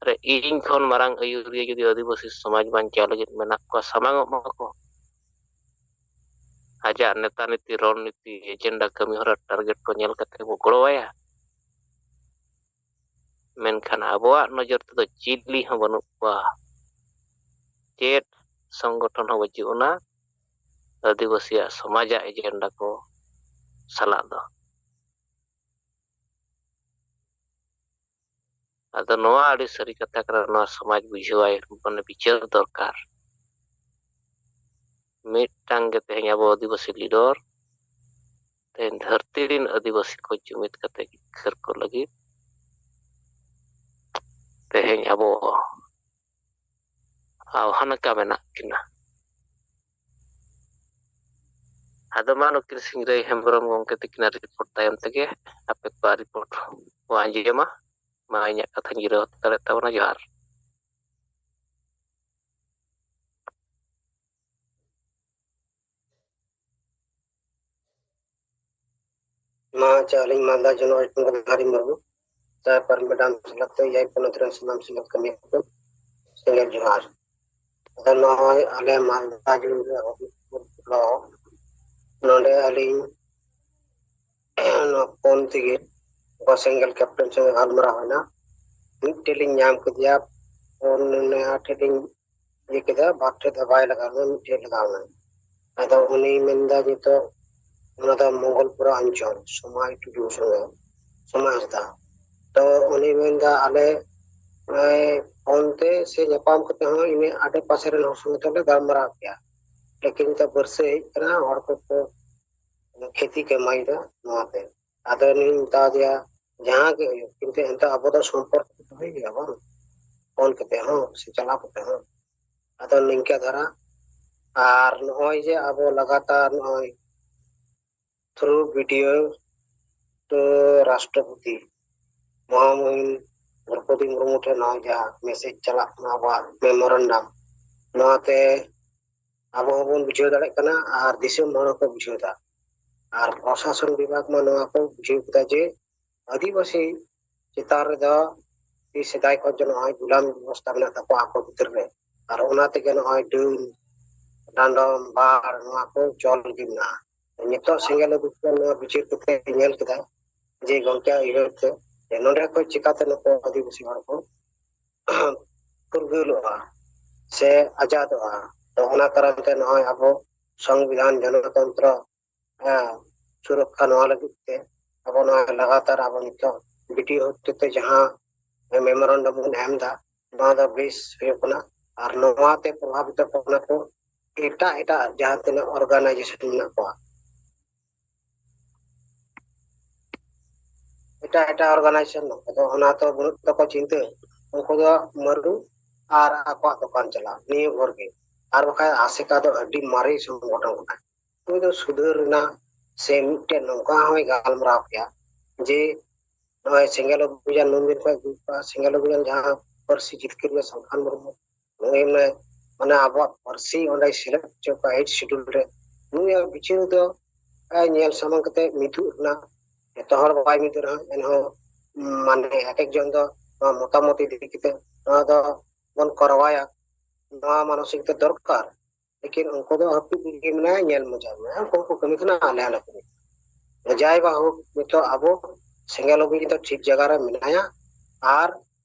ᱟᱨ ᱤᱧ ᱠᱷᱚᱱ ᱢᱟᱨᱟᱝ ᱟᱹᱭᱩᱨᱤᱭᱟᱹ ᱡᱩᱫᱤ ᱟᱹᱫᱤᱵᱟᱹᱥᱤ ᱥᱚᱢᱟᱡᱽ ᱵᱟᱧᱪᱟᱣ ᱞᱟᱹᱜᱤᱫ ᱢᱮᱱᱟᱜ ᱠᱚᱣᱟ, ᱥᱟᱢᱟᱝᱚᱜ ᱢᱟᱠᱚ᱾ ᱟᱡᱟᱜ ᱱᱮᱛᱟ ᱱᱤᱛᱤ, ᱨᱚᱲ ᱱᱤᱛᱤ, ᱮᱡᱮᱱᱰᱟ, ᱠᱟᱹᱢᱤ ᱦᱚᱨᱟ, ᱴᱟᱨᱜᱮᱴ ᱠᱚ ᱧᱮᱞ ᱠᱟᱛᱮ ᱵᱚ ᱜᱚᱲᱚᱣᱟᱭᱟ᱾ ᱢᱮᱱᱠᱷᱟᱱ ᱟᱵᱚᱣᱟᱜ ᱱᱚᱡᱚᱨ ᱛᱮᱫᱚ ᱪᱤᱞᱤ ᱦᱚᱸ ᱵᱟᱹᱱᱩᱜ ᱠᱚᱣᱟ, ᱪᱮᱫ ᱥᱚᱝᱜᱚᱴᱷᱚᱱ ᱦᱚᱸ ᱵᱟᱹᱪᱩᱜ ᱟᱱᱟ ᱟᱹᱫᱤᱵᱟᱹᱥᱤᱭᱟᱜ ᱥᱚᱢᱟᱡᱟᱜ ᱮᱡᱮᱱᱰᱟ ᱠᱚ ᱥᱟᱞᱟᱜ ᱫᱚ᱾ ᱟᱫᱚ ᱱᱚᱣᱟ ᱟᱹᱰᱤ ᱥᱟᱹᱨᱤ ᱠᱟᱛᱷᱟ ᱠᱟᱱᱟ, ᱱᱚᱣᱟ ᱥᱚᱢᱟᱡᱽ ᱵᱩᱡᱷᱟᱹᱣᱟᱭ, ᱢᱟᱱᱮ ᱵᱤᱪᱟᱹᱨ ᱫᱚᱨᱠᱟᱨ᱾ ᱢᱤᱫᱴᱟᱝ ᱜᱮ ᱛᱮᱦᱮᱧ ᱟᱵᱚ ᱟᱹᱫᱤᱵᱟᱹᱥᱤ ᱞᱤᱰᱟᱨ, ᱛᱮᱦᱮᱧ ᱫᱷᱟᱹᱨᱛᱤ ᱨᱮᱱ ᱟᱹᱫᱤᱵᱟᱹᱥᱤ ᱠᱚ ᱡᱩᱢᱤᱫ ᱠᱟᱛᱮ ᱡᱤᱛᱠᱟᱹᱨ ᱠᱚ ᱞᱟᱹᱜᱤᱫ ᱛᱮᱦᱮᱧ ᱟᱵᱚ ᱟᱣᱦᱟᱱ ᱟᱠᱟ ᱢᱮᱱᱟᱜ ᱠᱤᱱᱟ᱾ ᱟᱫᱚ ᱢᱟ ᱱᱩᱠᱤᱱ ᱥᱤᱝᱨᱟᱹᱭ ᱦᱮᱢᱵᱨᱚᱢ ᱜᱚᱢᱠᱮ ᱛᱟᱹᱠᱤᱱᱟᱜ ᱨᱤᱯᱳᱨᱴ ᱛᱟᱭᱚᱢ ᱛᱮᱜᱮ ᱟᱯᱮ ᱠᱚᱣᱟᱜ ᱨᱤᱯᱳᱨᱴ ᱠᱚ ᱟᱸᱡᱚᱢᱟ᱾ ᱢᱟ ᱤᱧᱟᱹᱜ ᱠᱟᱛᱷᱟᱧ ᱡᱤᱨᱟᱹᱣ ᱦᱟᱛᱟᱲᱮᱫ ᱛᱟᱵᱚᱱᱟ᱾ ᱡᱚᱦᱟᱨ᱾ ᱢᱟ ᱟᱪᱪᱷᱟ, ᱟᱹᱞᱤᱧ ᱢᱟᱞᱫᱟ ᱡᱚᱱᱚᱜ ᱟᱹᱰᱤ ᱢᱟᱨᱟᱝ ᱥᱟᱭᱯᱟᱨ ᱢᱮᱰᱟᱢ ᱥᱮᱞᱮᱫ ᱛᱮ ᱮᱭᱟᱭ ᱯᱚᱱᱚᱛ ᱨᱮᱱ ᱥᱟᱱᱟᱢ ᱥᱮᱞᱮᱫ ᱠᱟᱹᱢᱤᱭᱟᱹ ᱠᱚ ᱥᱮᱸᱜᱮᱞ ᱡᱚᱦᱟᱨ᱾ ᱟᱫᱚ ᱱᱚᱜᱼᱚᱭ ᱟᱞᱮ ᱢᱟᱞᱫᱟ ᱡᱮᱞᱟ ᱨᱮ ᱱᱚᱰᱮ ᱟᱹᱞᱤᱧ ᱱᱚᱣᱟ ᱯᱷᱳᱱ ᱛᱮᱜᱮ ᱜᱚ ᱥᱮᱸᱜᱮᱞ ᱠᱮᱯᱴᱮᱱ ᱥᱚᱸᱜᱮ ᱜᱟᱞᱢᱟᱨᱟᱣ ᱦᱩᱭᱱᱟ᱾ ᱢᱤᱫᱴᱮᱡ ᱞᱤᱧ ᱧᱟᱢ ᱠᱮᱫᱮᱭᱟ, ᱯᱷᱳᱱ ᱱᱩᱱᱟᱹᱜ ᱟᱸᱴ ᱞᱤᱧ ᱤᱭᱟᱹ ᱠᱮᱫᱟ, ᱵᱟᱨ ᱴᱷᱮᱡ ᱫᱚ ᱵᱟᱭ ᱞᱟᱜᱟᱣ ᱞᱮᱱᱟ, ᱢᱤᱫ ᱴᱷᱮᱡ ᱞᱟᱜᱟᱣ ᱮᱱᱟ᱾ ᱟᱫᱚ ᱩᱱᱤ ᱢᱮᱱᱫᱟ ᱱᱤᱛᱚᱜ ᱚᱱᱟ ᱫᱚ ᱢᱚᱝᱜᱚᱞᱯᱩᱨᱟ ᱚᱧᱪᱚᱞ, ᱥᱚᱢᱟᱭ ᱴᱩᱰᱩ ᱥᱚᱸᱜᱮ, ᱥᱚᱢᱟᱭ ᱦᱟᱸᱥᱫᱟ᱾ ᱛᱚ ᱩᱱᱤ ᱢᱮᱱᱫᱟ ᱟᱞᱮ ᱱᱚᱜᱼᱚᱭ ᱯᱷᱳᱱ ᱛᱮ ᱥᱮ ᱧᱟᱯᱟᱢ ᱠᱟᱛᱮ ᱦᱚᱸ ᱤᱱᱟᱹ ᱟᱰᱮ ᱯᱟᱥᱮ ᱨᱮᱱ ᱦᱚᱲ ᱥᱚᱸᱜᱮ ᱛᱮᱞᱮ ᱜᱟᱞᱢᱟᱨᱟᱣ ᱠᱮᱭᱟ, ᱞᱮᱠᱤᱱ ᱱᱤᱛᱚᱜ ᱵᱟᱹᱨᱥᱟᱹ ᱦᱮᱡ ᱠᱟᱱᱟ, ᱦᱚᱲ ᱠᱚᱠᱚ ᱠᱷᱮᱛᱤ ᱠᱟᱹᱢᱟᱭᱮᱫᱟ ᱱᱚᱣᱟᱛᱮ᱾ ᱟᱫᱚ ᱩᱱᱤᱧ ᱢᱮᱛᱟ ᱫᱮᱭᱟ, ᱡᱟᱦᱟᱸ ᱜᱮ ᱦᱩᱭᱩᱜ, ᱠᱤᱱᱛᱩ ᱮᱱᱛᱮ ᱟᱵᱚ ᱫᱚ ᱥᱚᱢᱯᱚᱨᱠ ᱫᱚᱦᱚᱭ ᱦᱩᱭᱩᱜᱼᱟ ᱵᱟᱝ, ᱯᱷᱳᱱ ᱠᱟᱛᱮ ᱦᱚᱸ ᱥᱮ ᱪᱟᱞᱟᱣ ᱠᱟᱛᱮ ᱦᱚᱸ᱾ ᱟᱫᱚ ᱱᱤᱝᱠᱟ ᱫᱷᱟᱨᱟ᱾ ᱟᱨ ᱱᱚᱜᱼᱚᱭ ᱡᱮ ᱟᱵᱚ ᱞᱟᱜᱟᱛᱟᱨ ᱱᱚᱜᱼᱚᱭ through video to ᱨᱟᱥᱴᱨᱚᱯᱚᱛᱤ ᱢᱚᱦᱟᱢᱚᱦᱤᱢ ᱫᱨᱚᱯᱚᱫᱤ ᱢᱩᱨᱢᱩ ᱴᱷᱮᱱ ᱱᱚᱜᱼᱚᱭ ᱡᱟᱦᱟᱸ ᱢᱮᱥᱮᱡᱽ ᱪᱟᱞᱟᱜ ᱠᱟᱱᱟ ᱟᱵᱚᱣᱟᱜ ᱢᱮᱢᱳᱨᱮᱱᱰᱟᱢ, ᱱᱚᱣᱟᱛᱮ ᱟᱵᱚ ᱦᱚᱸᱵᱚᱱ ᱵᱩᱡᱷᱟᱹᱣ ᱫᱟᱲᱮᱭᱟᱜ ᱠᱟᱱᱟ ᱟᱨ ᱫᱤᱥᱚᱢ ᱦᱚᱲ ᱦᱚᱸᱠᱚ ᱵᱩᱡᱷᱟᱹᱣ ᱮᱫᱟ᱾ ᱟᱨ ᱯᱨᱚᱥᱟᱥᱚᱱ ᱵᱤᱵᱷᱟᱜᱽ ᱢᱟ ᱱᱚᱣᱟ ᱠᱚ ᱵᱩᱡᱷᱟᱹᱣ ᱠᱮᱫᱟ ᱡᱮ ᱟᱹᱫᱤᱵᱟᱹᱥᱤ ᱪᱮᱛᱟᱱ ᱨᱮᱫᱚ ᱥᱮᱫᱟᱭ ᱠᱷᱚᱱ ᱡᱮ ᱱᱚᱜᱼᱚᱭ ᱜᱩᱞᱟᱢ ᱵᱮᱵᱚᱥᱛᱷᱟ ᱢᱮᱱᱟᱜ ᱛᱟᱠᱚᱣᱟ ᱟᱠᱚ ᱵᱷᱤᱛᱤᱨ ᱨᱮ, ᱟᱨ ᱚᱱᱟ ᱛᱮᱜᱮ ᱱᱚᱜᱼᱚᱭ ᱰᱟᱹᱱ ᱰᱟᱸᱰᱚᱢ, ᱵᱟᱲ, ᱱᱚᱣᱟ ᱠᱚ ᱪᱚᱞ ᱜᱮ ᱢᱮᱱᱟᱜᱼᱟ᱾ ᱱᱤᱛᱚᱜ ᱥᱮᱸᱜᱮᱞ ᱚᱵᱷᱤᱡᱟᱱ ᱱᱚᱣᱟ ᱵᱤᱪᱟᱹᱨ ᱠᱟᱛᱮ ᱧᱮᱞ ᱠᱮᱫᱟ ᱡᱮ ᱜᱚᱢᱠᱮᱭᱟᱜ ᱩᱭᱦᱟᱹᱨ ᱛᱮ ᱡᱮ ᱱᱚᱰᱮ ᱠᱷᱚᱱ ᱪᱤᱠᱟᱛᱮ ᱱᱩᱠᱩ ᱟᱹᱫᱤᱵᱟᱹᱥᱤ ᱦᱚᱲ ᱠᱚ ᱯᱷᱩᱨᱜᱟᱹᱞᱚᱜᱼᱟ ᱥᱮ ᱟᱡᱟᱫᱚᱜᱼᱟ᱾ ᱛᱚ ᱚᱱᱟ ᱠᱟᱨᱚᱱ ᱛᱮ ᱱᱚᱜᱼᱚᱭ ᱟᱵᱚ ᱥᱚᱝᱵᱤᱫᱷᱟᱱ, ᱜᱚᱱᱚᱛᱚᱱᱛᱨᱚ, ᱦᱮᱸ, ᱥᱩᱨᱚᱠᱠᱷᱟ ᱱᱚᱣᱟ ᱞᱟᱹᱜᱤᱫ ᱛᱮ ᱟᱵᱚ ᱱᱚᱣᱟ ᱞᱟᱜᱟᱛᱟᱨ ᱟᱵᱚ ᱱᱤᱛᱚᱜ ᱵᱤᱰᱤᱳ ᱦᱚᱛᱮᱛᱮ ᱡᱟᱦᱟᱸ ᱢᱮᱢᱳᱨᱟᱱᱰᱟᱢ ᱵᱚᱱ ᱮᱢ ᱮᱫᱟ, ᱱᱚᱣᱟ ᱫᱚ ᱵᱮᱥ ᱦᱩᱭᱩᱜ ᱠᱟᱱᱟ᱾ ᱟᱨ ᱱᱚᱣᱟ ᱛᱮ ᱯᱨᱚᱵᱷᱟᱵᱤᱛᱚ ᱠᱟᱱᱟ ᱠᱚ ᱮᱴᱟᱜ ᱮᱴᱟᱜ ᱡᱟᱦᱟᱸ ᱛᱤᱱᱟᱹᱜ ᱚᱨᱜᱟᱱᱟᱭᱡᱮᱥᱚᱱ ᱢᱮᱱᱟᱜ ᱠᱚᱣᱟ, ᱮᱴᱟᱜ ᱮᱴᱟᱜ ᱚᱨᱜᱟᱱᱟᱭᱡᱮᱥᱚᱱ ᱫᱚ ᱚᱱᱟ ᱛᱚ ᱵᱟᱹᱱᱩᱜ ᱛᱟᱠᱚ ᱪᱤᱱᱛᱟᱹ, ᱩᱱᱠᱩ ᱫᱚ ᱢᱟᱹᱨᱰᱩ ᱟᱨ ᱟᱠᱚᱣᱟᱜ ᱫᱚᱠᱟᱱ ᱪᱟᱞᱟᱣ ᱱᱤᱭᱟᱹ ᱵᱷᱳᱨ ᱜᱮ᱾ ᱟᱨ ᱵᱟᱠᱷᱟᱡ ᱟᱥᱮᱠᱟ ᱫᱚ ᱟᱹᱰᱤ ᱢᱟᱨᱮ ᱥᱚᱝᱜᱚᱴᱷᱚᱱ ᱠᱟᱱᱟ᱾ ᱩᱱᱤ ᱫᱚ ᱥᱩᱫᱷᱟᱹᱨ ᱨᱮᱱᱟᱜ ᱥᱮ ᱢᱤᱫᱴᱮᱱ ᱱᱚᱝᱠᱟ ᱦᱚᱸᱭ ᱜᱟᱞᱢᱟᱨᱟᱣ ᱠᱮᱭᱟ ᱡᱮ ᱱᱚᱜᱼᱚᱭ ᱥᱮᱸᱜᱮᱞ ᱚᱵᱷᱤᱡᱟᱱ ᱱᱩᱱ ᱫᱤᱱ ᱠᱷᱚᱱ ᱦᱩᱭᱩᱜ ᱠᱟᱱᱟ, ᱥᱮᱸᱜᱮᱞ ᱚᱵᱷᱤᱡᱟᱱ ᱡᱟᱦᱟᱸ ᱯᱟᱹᱨᱥᱤ ᱡᱤᱛᱠᱟᱹᱨ ᱨᱮ ᱥᱟᱞᱠᱷᱟᱱ ᱢᱩᱨᱢᱩ ᱱᱩᱭ ᱢᱟᱱᱮ, ᱢᱟᱱᱮ ᱟᱵᱚᱣᱟᱜ ᱯᱟᱹᱨᱥᱤ ᱚᱸᱰᱮ ᱥᱮᱞᱮᱫ ᱦᱚᱪᱚ ᱠᱚᱣᱟ eighth schedule ᱨᱮ᱾ ᱱᱩᱭᱟᱜ ᱵᱤᱪᱟᱹᱨ ᱫᱚ, ᱮ, ᱧᱮᱞ ᱥᱟᱢᱟᱝ ᱠᱟᱛᱮ ᱢᱤᱫᱩᱜ ᱨᱮᱱᱟᱜ, ᱡᱚᱛᱚ ᱦᱚᱲ ᱵᱟᱭ ᱢᱤᱫᱩᱜ ᱨᱮᱦᱚᱸ ᱮᱱᱦᱚᱸ, ᱩᱢ, ᱢᱟᱱᱮ ᱮᱠ ᱮᱠ ᱡᱚᱱ ᱫᱚ ᱱᱚᱣᱟ ᱢᱚᱛᱟᱢᱚᱛ ᱤᱫᱤ ᱠᱟᱛᱮ ᱱᱚᱣᱟ ᱫᱚ ᱵᱚᱱ ᱠᱚᱨᱟᱣᱟᱭᱟ, ᱱᱚᱣᱟ ᱢᱟᱱᱚᱥᱤᱠ ᱫᱚ ᱫᱚᱨᱠᱟᱨ᱾ ᱞᱮᱠᱤᱱ ᱩᱱᱠᱩ ᱫᱚ ᱦᱟᱹᱯᱤᱫ ᱨᱮᱜᱮ ᱢᱮᱱᱟᱭᱟ, ᱧᱮᱞ ᱢᱚᱡᱟ ᱢᱮᱱᱟᱭᱟ, ᱩᱱᱠᱩ ᱦᱚᱸᱠᱚ ᱠᱟᱹᱢᱤ ᱠᱟᱱᱟ, ᱟᱞᱮ ᱦᱚᱸᱞᱮ ᱠᱟᱹᱢᱤ ᱠᱟᱱᱟ᱾ ᱡᱟᱭ ᱵᱟ ᱦᱳᱠ, ᱱᱤᱛᱚᱜ ᱟᱵᱚ ᱥᱮᱸᱜᱮᱞ ᱚᱵᱷᱤᱡᱟᱱ ᱫᱚ ᱴᱷᱤᱠ ᱡᱟᱭᱜᱟ ᱨᱮ ᱢᱮᱱᱟᱭᱟ, ᱟᱨ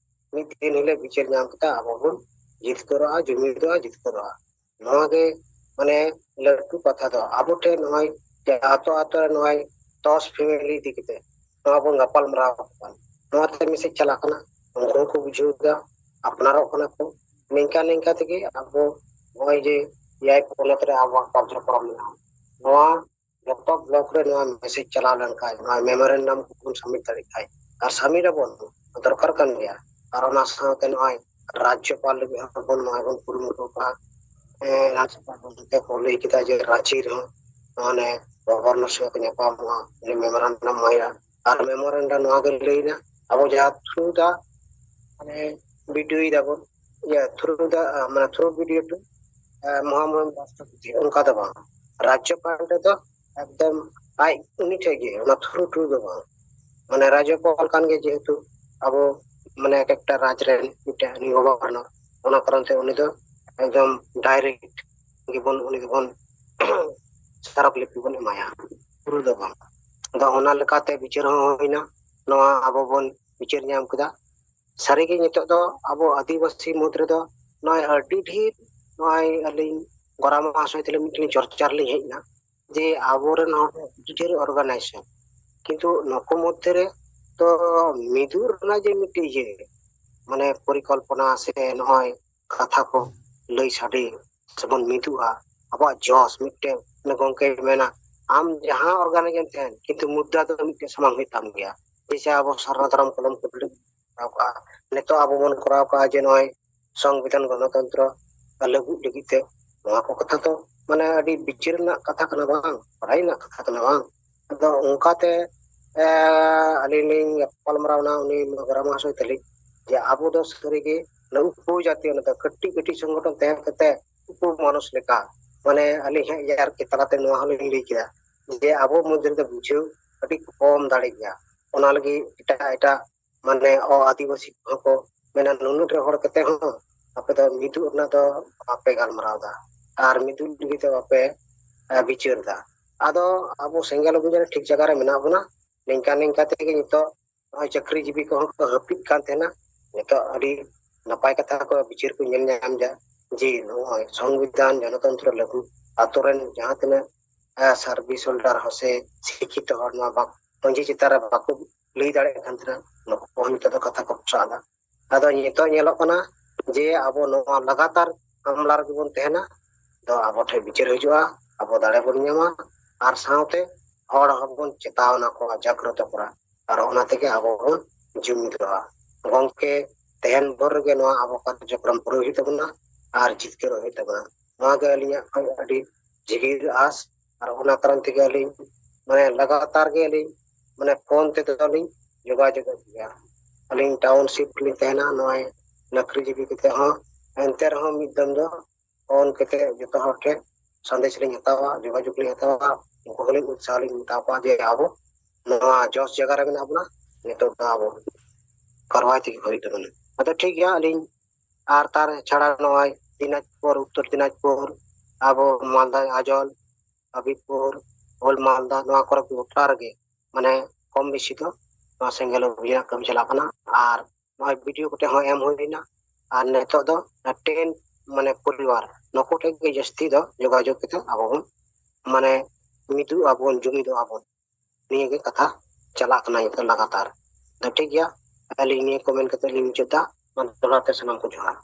ᱢᱤᱫ ᱫᱤᱱ ᱦᱤᱞᱳᱜ ᱵᱤᱪᱟᱹᱨ ᱧᱟᱢ ᱠᱟᱛᱮ ᱟᱵᱚ ᱵᱚᱱ ᱡᱤᱛᱠᱟᱹᱨᱚᱜᱼᱟ, ᱡᱩᱢᱤᱫᱚᱜᱼᱟ, ᱡᱤᱛᱠᱟᱹᱨᱚᱜᱼᱟ᱾ ᱱᱚᱣᱟ ᱜᱮ ᱢᱟᱱᱮ ᱞᱟᱹᱴᱩ ᱠᱟᱛᱷᱟ ᱫᱚ᱾ ᱟᱵᱚ ᱴᱷᱮᱱ ᱱᱚᱜᱼᱚᱭ ᱡᱮ ᱟᱛᱳ ᱟᱛᱳ ᱨᱮ ᱱᱚᱜᱼᱚᱭ ᱫᱚᱥ family ᱤᱫᱤ ᱠᱟᱛᱮ ᱱᱚᱣᱟ ᱵᱚᱱ ᱜᱟᱯᱟᱞ ᱢᱟᱨᱟᱣ ᱟᱠᱟᱱ, ᱱᱚᱣᱟ ᱛᱮ message ᱪᱟᱞᱟᱜ ᱠᱟᱱᱟ, ᱩᱱᱠᱩ ᱦᱚᱸᱠᱚ ᱵᱩᱡᱷᱟᱹᱣ ᱮᱫᱟ, ᱟᱯᱱᱟᱨᱚᱜ ᱠᱟᱱᱟ ᱠᱚ᱾ ᱱᱤᱝᱠᱟ ᱱᱤᱝᱠᱟ ᱛᱮᱜᱮ ᱟᱵᱚ ᱱᱚᱜᱼᱚᱭ ᱡᱮ ᱮᱭᱟᱭ ᱯᱚᱱᱚᱛ ᱨᱮ ᱟᱵᱚᱣᱟᱜ ᱠᱟᱨᱡᱚᱠᱨᱚᱢ ᱢᱮᱱᱟᱜᱼᱟ, ᱱᱚᱣᱟ ᱡᱚᱛᱚ block ᱨᱮ ᱱᱚᱣᱟ message ᱪᱟᱞᱟᱣ ᱞᱮᱱᱠᱷᱟᱱ, ᱱᱚᱣᱟ memorandum ᱠᱚᱵᱚᱱ submit ᱫᱟᱲᱮᱭᱟᱜ ᱠᱷᱟᱱ, ᱟᱨ submit ᱟᱵᱚᱱ, ᱫᱚᱨᱠᱟᱨ ᱠᱟᱱ ᱜᱮᱭᱟ᱾ ᱟᱨ ᱚᱱᱟ ᱥᱟᱶᱛᱮ ᱱᱚᱜᱼᱚᱭ ᱨᱟᱡᱽᱡᱚᱯᱟᱞ ᱞᱟᱹᱜᱤᱫ ᱦᱚᱸ ᱵᱚᱱ, ᱱᱚᱣᱟ ᱵᱚᱱ ᱠᱩᱨᱩᱢᱩᱴᱩ ᱠᱟᱜᱼᱟ᱾ ᱮᱸ, ᱨᱟᱡᱽᱡᱚᱯᱟᱞ ᱜᱚᱢᱠᱮ ᱠᱚ ᱞᱟᱹᱭ ᱠᱮᱫᱟ ᱡᱮ ᱨᱟᱸᱪᱤ ᱨᱮᱦᱚᱸ ᱢᱟᱱᱮ governor ᱥᱚᱸᱜᱮ ᱠᱚ ᱧᱟᱯᱟᱢᱚᱜᱼᱟ, ᱩᱱᱤ memorandum ᱮᱢᱟᱭᱟ᱾ ᱟᱨ memorandum ᱱᱚᱣᱟ ᱜᱮ ᱞᱟᱹᱭ ᱮᱫᱟ, ᱟᱵᱚ ᱡᱟᱦᱟᱸ through the ᱢᱟᱱᱮ video ᱭᱮᱫᱟᱵᱚᱱ, ᱤᱭᱟᱹ, through the, ᱟᱸ, ᱢᱟᱱᱮ through video to, ᱟᱸ, ᱢᱚᱦᱟᱢᱚᱦᱤᱢ ᱨᱟᱥᱴᱨᱚᱯᱚᱛᱤ, ᱚᱱᱠᱟ ᱫᱚ ᱵᱟᱝ᱾ ᱨᱟᱡᱽᱡᱚᱯᱟᱞ ᱨᱮᱫᱚ ᱮᱠᱫᱚᱢ ᱟᱡ ᱩᱱᱤ ᱴᱷᱮᱡ ᱜᱮ, ᱚᱱᱟ through to ᱫᱚ ᱵᱟᱝ᱾ ᱢᱟᱱᱮ ᱨᱟᱡᱽᱡᱚᱯᱟᱞ ᱠᱟᱱ ᱜᱮ ᱡᱮᱦᱮᱛᱩ ᱟᱵᱚ ᱢᱟᱱᱮ ᱮᱠ ᱮᱠᱴᱟ ᱨᱟᱡᱽ ᱨᱮᱱ ᱢᱤᱫᱴᱮᱱ ᱩᱱᱤ governor, ᱚᱱᱟ ᱠᱟᱨᱚᱱ ᱛᱮ ᱩᱱᱤ ᱫᱚ ᱮᱠᱫᱚᱢ direct ᱜᱮᱵᱚᱱ, ᱩᱱᱤ ᱜᱮᱵᱚᱱ ᱥᱟᱨᱚᱠ ᱞᱤᱯᱤ ᱵᱚᱱ ᱮᱢᱟᱭᱟ, ᱯᱩᱨᱟᱹ ᱫᱚ ᱵᱟᱝ᱾ ᱟᱫᱚ ᱚᱱᱟ ᱞᱮᱠᱟᱛᱮ ᱵᱤᱪᱟᱹᱨ ᱦᱚᱸ ᱦᱩᱭᱱᱟ, ᱱᱚᱣᱟ ᱟᱵᱚ ᱵᱚᱱ ᱵᱤᱪᱟᱹᱨ ᱧᱟᱢ ᱠᱮᱫᱟ᱾ ᱥᱟᱹᱨᱤᱜᱮ ᱱᱤᱛᱚᱜ ᱫᱚ ᱟᱵᱚ ᱟᱹᱫᱤᱵᱟᱹᱥᱤ ᱢᱩᱫᱽ ᱨᱮᱫᱚ ᱱᱚᱜᱼᱚᱭ ᱟᱹᱰᱤ ᱰᱷᱮᱨ, ᱱᱚᱜᱼᱚᱭ ᱟᱹᱞᱤᱧ ᱜᱚᱨᱟ ᱢᱚᱦᱟᱥᱚᱭ ᱛᱟᱞᱮ ᱢᱤᱫᱴᱮᱱ ᱪᱚᱨᱪᱟ ᱨᱮᱞᱤᱧ ᱦᱮᱡ ᱮᱱᱟ, ᱡᱮ ᱟᱵᱚᱨᱮᱱ ᱦᱚᱲ ᱟᱹᱰᱤ ᱰᱷᱮᱨ ᱚᱨᱜᱟᱱᱟᱭᱡᱮᱥᱚᱱ, ᱠᱤᱱᱛᱩ ᱱᱩᱠᱩ ᱢᱚᱫᱽᱫᱷᱮ ᱨᱮ ᱛᱚ ᱢᱤᱫᱩᱜ ᱨᱮᱱᱟᱜ ᱡᱮ ᱢᱤᱫᱴᱮᱡ ᱤᱭᱟᱹ, ᱢᱟᱱᱮ ᱯᱚᱨᱤᱠᱚᱞᱯᱚᱱᱟ ᱥᱮ ᱱᱚᱜᱼᱚᱭ ᱠᱟᱛᱷᱟ ᱠᱚ ᱞᱟᱹᱭ ᱥᱟᱰᱮ ᱥᱮᱵᱚᱱ ᱢᱤᱫᱩᱜᱼᱟ, ᱟᱵᱚᱣᱟᱜ ᱡᱚᱥ ᱢᱤᱫᱴᱮᱱ, ᱚᱱᱮ ᱜᱚᱝᱠᱮᱭ ᱢᱮᱱᱟ, ᱟᱢ ᱡᱟᱦᱟᱸ ᱚᱨᱜᱟᱱᱟᱭᱤᱡ ᱮᱢ ᱛᱟᱦᱮᱱ, ᱠᱤᱱᱛᱩ ᱢᱩᱫᱽᱫᱟ ᱫᱚ ᱢᱤᱫᱴᱮᱱ ᱥᱟᱢᱟᱝ ᱦᱩᱭᱩᱜ ᱛᱟᱢ ᱜᱮᱭᱟ᱾ ᱡᱮᱭᱥᱮ ᱟᱵᱚ ᱥᱟᱨᱱᱟ ᱫᱷᱚᱨᱚᱢ ᱠᱚᱞᱚᱢ ᱠᱚ ᱵᱤᱞᱤ ᱠᱚᱨᱟᱣ ᱠᱟᱜᱼᱟ, ᱱᱤᱛᱚᱜ ᱟᱵᱚ ᱵᱚᱱ ᱠᱚᱨᱟᱣ ᱠᱟᱜᱼᱟ ᱡᱮ ᱱᱚᱜᱼᱚᱭ ᱥᱚᱝᱵᱤᱫᱷᱟᱱ ᱜᱚᱱᱚᱛᱚᱱᱛᱨᱚ ᱞᱟᱹᱜᱩᱜ ᱞᱟᱹᱜᱤᱫ ᱛᱮ, ᱱᱚᱣᱟ ᱠᱚ ᱠᱟᱛᱷᱟ ᱫᱚ ᱢᱟᱱᱮ ᱟᱹᱰᱤ ᱵᱤᱪᱟᱹᱨ ᱨᱮᱱᱟᱜ ᱠᱟᱛᱷᱟ ᱠᱟᱱᱟ ᱵᱟᱝ, ᱵᱟᱲᱟᱭ ᱨᱮᱱᱟᱜ ᱠᱟᱛᱷᱟ ᱠᱟᱱᱟ ᱵᱟᱝ? ᱟᱫᱚ ᱚᱱᱠᱟᱛᱮ, ᱮ, ᱟᱹᱞᱤᱧ ᱞᱤᱧ ᱜᱟᱯᱟᱞ ᱢᱟᱨᱟᱣ ᱮᱱᱟ ᱩᱱᱤ ᱜᱚᱨᱟ ᱢᱚᱦᱟᱥᱚᱭ ᱛᱟᱹᱞᱤᱧ, ᱡᱮ ᱟᱵᱚ ᱫᱚ ᱥᱟᱹᱨᱤᱜᱮ ᱩᱯᱚᱡᱟᱹᱛᱤ, ᱚᱱᱟ ᱫᱚ ᱠᱟᱹᱴᱤᱡ ᱠᱟᱹᱴᱤᱡ ᱥᱚᱝᱜᱚᱴᱷᱚᱱ ᱛᱟᱦᱮᱸ ᱠᱟᱛᱮ ᱩᱯᱚ ᱢᱟᱱᱩᱥ ᱞᱮᱠᱟ, ᱢᱟᱱᱮ ᱟᱹᱞᱤᱧ ᱦᱟᱸᱜ ᱟᱨᱠᱤ ᱛᱟᱞᱟᱛᱮ ᱱᱚᱣᱟ ᱦᱚᱸᱞᱤᱧ ᱞᱟᱹᱭ ᱠᱮᱫᱟ, ᱡᱮ ᱟᱵᱚ ᱢᱚᱫᱽᱫᱷᱮ ᱨᱮᱫᱚ ᱵᱩᱡᱷᱟᱹᱣ ᱟᱹᱰᱤ ᱠᱚᱢ ᱫᱟᱲᱮ ᱜᱮᱭᱟ᱾ ᱚᱱᱟ ᱞᱟᱹᱜᱤᱫ ᱮᱴᱟᱜ ᱮᱴᱟᱜ ᱢᱟᱱᱮ ᱚ ᱟᱹᱫᱤᱵᱟᱹᱥᱤ ᱠᱚᱦᱚᱸ ᱠᱚ ᱢᱮᱱᱟ, ᱱᱩᱱᱟᱹᱜ ᱰᱷᱮᱨ ᱦᱚᱲ ᱠᱟᱛᱮ ᱦᱚᱸ ᱟᱯᱮ ᱫᱚ ᱢᱤᱫᱩᱜ ᱨᱮᱱᱟᱜ ᱫᱚ ᱵᱟᱯᱮ ᱜᱟᱞᱢᱟᱨᱟᱣ ᱮᱫᱟ ᱟᱨ ᱢᱤᱫᱩᱜ ᱞᱟᱹᱜᱤᱫ ᱫᱚ ᱵᱟᱯᱮ, ᱮ, ᱵᱤᱪᱟᱹᱨ ᱮᱫᱟ᱾ ᱟᱫᱚ ᱟᱵᱚ ᱥᱮᱸᱜᱮᱞ ᱚᱵᱷᱤᱡᱟᱱ ᱨᱮ ᱴᱷᱤᱠ ᱡᱟᱭᱜᱟ ᱨᱮ ᱢᱮᱱᱟᱜ ᱵᱚᱱᱟ᱾ ᱱᱤᱝᱠᱟ ᱱᱤᱝᱠᱟ ᱛᱮᱜᱮ ᱱᱤᱛᱚᱜ ᱱᱚᱜᱼᱚᱭ ᱪᱟᱹᱠᱨᱤ ᱡᱤᱵᱤ ᱠᱚᱦᱚᱸ ᱠᱚ ᱦᱟᱹᱯᱤᱫ ᱠᱟᱱ ᱛᱟᱦᱮᱱᱟ᱾ ᱱᱤᱛᱚᱜ ᱟᱹᱰᱤ ᱱᱟᱯᱟᱭ ᱠᱟᱛᱷᱟ ᱠᱚ ᱵᱤᱪᱟᱹᱨ ᱠᱚ ᱧᱮᱞ ᱧᱟᱢ ᱮᱫᱟ ᱡᱮ ᱱᱚᱜᱼᱚᱭ ᱥᱚᱝᱵᱤᱫᱷᱟᱱ, ᱜᱚᱱᱚᱛᱚᱱᱛᱨᱚ ᱞᱟᱹᱜᱩ, ᱟᱛᱳ ᱨᱮᱱ ᱡᱟᱦᱟᱸ ᱛᱤᱱᱟᱹᱜ, ᱮ, ᱥᱟᱨᱵᱷᱤᱥ ᱦᱳᱞᱰᱟᱨ ᱦᱚᱸ ᱥᱮ ᱥᱤᱠᱠᱷᱤᱛᱚ ᱦᱚᱲ ᱱᱚᱣᱟ ᱵᱟᱠ-, ᱢᱟᱹᱡᱷᱤ ᱪᱮᱛᱟᱱ ᱨᱮ ᱵᱟᱠᱚ ᱞᱟᱹᱭ ᱫᱟᱲᱮᱭᱟᱜ ᱠᱟᱱ ᱛᱟᱦᱮᱱᱟ, ᱱᱩᱠᱩ ᱠᱚᱦᱚᱸ ᱱᱤᱛᱚᱜ ᱫᱚ ᱠᱟᱛᱷᱟ ᱠᱚ ᱥᱟᱵ ᱮᱫᱟ᱾ ᱟᱫᱚ ᱱᱤᱛᱚᱜ ᱧᱮᱞᱚᱜ ᱠᱟᱱᱟ ᱡᱮ ᱟᱵᱚ ᱱᱚᱣᱟ ᱞᱟᱜᱟᱛᱟᱨ ᱦᱟᱢᱞᱟ ᱨᱮᱜᱮ ᱵᱚᱱ ᱛᱟᱦᱮᱱᱟ, ᱫᱚ ᱟᱵᱚ ᱴᱷᱮᱱ ᱵᱤᱪᱟᱹᱨ ᱦᱤᱡᱩᱜᱼᱟ, ᱟᱵᱚ ᱫᱟᱲᱮ ᱵᱚᱱ ᱧᱟᱢᱟ, ᱟᱨ ᱥᱟᱶᱛᱮ ᱦᱚᱲ ᱦᱚᱸᱵᱚᱱ ᱪᱮᱛᱟᱣᱱᱟ ᱠᱚᱣᱟ, ᱡᱟᱜᱽᱨᱚᱛᱚ ᱠᱚᱣᱟ, ᱟᱨ ᱚᱱᱟ ᱛᱮᱜᱮ ᱟᱵᱚ ᱵᱚᱱ ᱡᱩᱢᱤᱫᱚᱜᱼᱟ᱾ ᱜᱚᱢᱠᱮ, ᱛᱮᱦᱮᱧ ᱵᱷᱳᱨ ᱨᱮᱜᱮ ᱱᱚᱣᱟ ᱟᱵᱚ ᱠᱟᱨᱡᱚᱠᱨᱚᱢ ᱯᱩᱨᱟᱹᱣ ᱦᱩᱭᱩᱜ ᱛᱟᱵᱚᱱᱟ ᱟᱨ ᱡᱤᱛᱠᱟᱹᱨᱚᱜ ᱦᱩᱭᱩᱜ ᱛᱟᱵᱚᱱᱟ᱾ ᱱᱚᱣᱟ ᱜᱮ ᱟᱹᱞᱤᱧᱟᱜ ᱠᱷᱚᱱ ᱟᱹᱰᱤ ᱡᱤᱜᱤᱨ ᱟᱥ, ᱟᱨ ᱚᱱᱟ ᱠᱟᱨᱚᱱ ᱛᱮᱜᱮ ᱟᱹᱞᱤᱧ ᱢᱟᱱᱮ ᱞᱟᱜᱟᱛᱟᱨ ᱜᱮ ᱟᱹᱞᱤᱧ ᱢᱟᱱᱮ ᱯᱷᱳᱱ ᱛᱮᱫᱚ ᱞᱤᱧ ᱡᱳᱜᱟᱡᱳᱜ ᱜᱮᱭᱟ᱾ ᱟᱹᱞᱤᱧ ᱴᱟᱣᱩᱱᱥᱤᱯ ᱨᱮᱞᱤᱧ ᱛᱟᱦᱮᱱᱟ, ᱱᱚᱜᱼᱚᱭ ᱱᱚᱠᱨᱤ ᱡᱤᱵᱤ ᱠᱟᱛᱮ ᱦᱚᱸ, ᱮᱱᱛᱮ ᱨᱮᱦᱚᱸ ᱢᱤᱫ ᱫᱚᱢ ᱫᱚ ᱯᱷᱳᱱ ᱠᱟᱛᱮ ᱡᱚᱛᱚ ᱦᱚᱲ ᱴᱷᱮᱱ ᱥᱟᱸᱫᱮᱥ ᱞᱤᱧ ᱦᱟᱛᱟᱣᱟ, ᱡᱳᱜᱟᱡᱳᱜᱽ ᱞᱤᱧ ᱦᱟᱛᱟᱣᱟ, ᱩᱱᱠᱩ ᱦᱚᱸᱞᱤᱧ ᱩᱛᱥᱟᱦᱚ ᱞᱤᱧ ᱢᱮᱛᱟ ᱠᱚᱣᱟ ᱡᱮ ᱟᱵᱚ ᱱᱚᱣᱟ ᱡᱚᱥ ᱡᱟᱭᱜᱟ ᱨᱮ ᱢᱮᱱᱟᱜ ᱵᱚᱱᱟ, ᱱᱤᱛᱚᱜ ᱫᱚ ᱟᱵᱚ ᱠᱟᱨᱣᱟᱭ ᱛᱮᱜᱮ ᱦᱩᱭᱩᱜ ᱛᱟᱵᱚᱱᱟ᱾ ᱟᱫᱚ ᱴᱷᱤᱠ ᱜᱮᱭᱟ, ᱟᱹᱞᱤᱧ ᱟᱨ ᱛᱟᱨ ᱪᱷᱟᱲᱟ ᱱᱚᱜᱼᱚᱭ ᱫᱤᱱᱟᱡᱽᱯᱩᱨ, ᱩᱛᱛᱚᱨ ᱫᱤᱱᱟᱡᱽᱯᱩᱨ, ᱟᱵᱚ ᱢᱟᱞᱫᱟ ᱟᱡᱚᱞ, ᱦᱟᱵᱤᱵᱽᱯᱩᱨ, ᱳᱞᱰ ᱢᱟᱞᱫᱟ, ᱱᱚᱣᱟ ᱠᱚᱨᱮ ᱜᱚᱴᱟ ᱨᱮᱜᱮ ᱢᱟᱱᱮ ᱠᱚᱢ ᱵᱮᱥᱤ ᱫᱚ ᱱᱚᱣᱟ ᱥᱮᱸᱜᱮᱞ ᱚᱵᱷᱤᱡᱟᱱ ᱠᱟᱹᱢᱤ ᱪᱟᱞᱟᱜ ᱠᱟᱱᱟ᱾ ᱟᱨ ᱱᱚᱜᱼᱚᱭ ᱵᱤᱰᱤᱳ ᱠᱚᱴᱷᱮᱱ ᱦᱚᱸ ᱮᱢ ᱦᱩᱭ ᱮᱱᱟ᱾ ᱟᱨ ᱱᱤᱛᱚᱜ ᱫᱚ ᱴᱮᱱ ᱢᱟᱱᱮ ᱯᱚᱨᱤᱵᱟᱨ ᱱᱩᱠᱩ ᱴᱷᱮᱱ ᱜᱮ ᱡᱟᱹᱥᱛᱤ ᱫᱚ ᱡᱳᱜᱟᱡᱳᱜᱽ ᱠᱟᱛᱮ ᱟᱵᱚ ᱵᱚᱱ ᱢᱟᱱᱮ ᱢᱤᱫᱚᱜ ᱟᱵᱚᱱ, ᱡᱩᱢᱤᱫᱚᱜ ᱟᱵᱚᱱ, ᱱᱤᱭᱟᱹ ᱜᱮ ᱠᱟᱛᱷᱟ ᱪᱟᱞᱟᱜ ᱠᱟᱱᱟ ᱱᱤᱛᱚᱜ ᱞᱟᱜᱟᱛᱟᱨ᱾ ᱛᱚ ᱴᱷᱤᱠ ᱜᱮᱭᱟ, ᱟᱹᱞᱤᱧ ᱱᱤᱭᱟᱹ ᱠᱚ ᱢᱮᱱ ᱠᱟᱛᱮ ᱞᱤᱧ ᱢᱩᱪᱟᱹᱫ ᱫᱟ᱾ ᱢᱟ ᱫᱚᱦᱲᱟ ᱛᱮ ᱥᱟᱱᱟᱢ ᱠᱚ ᱡᱚᱦᱟᱨ᱾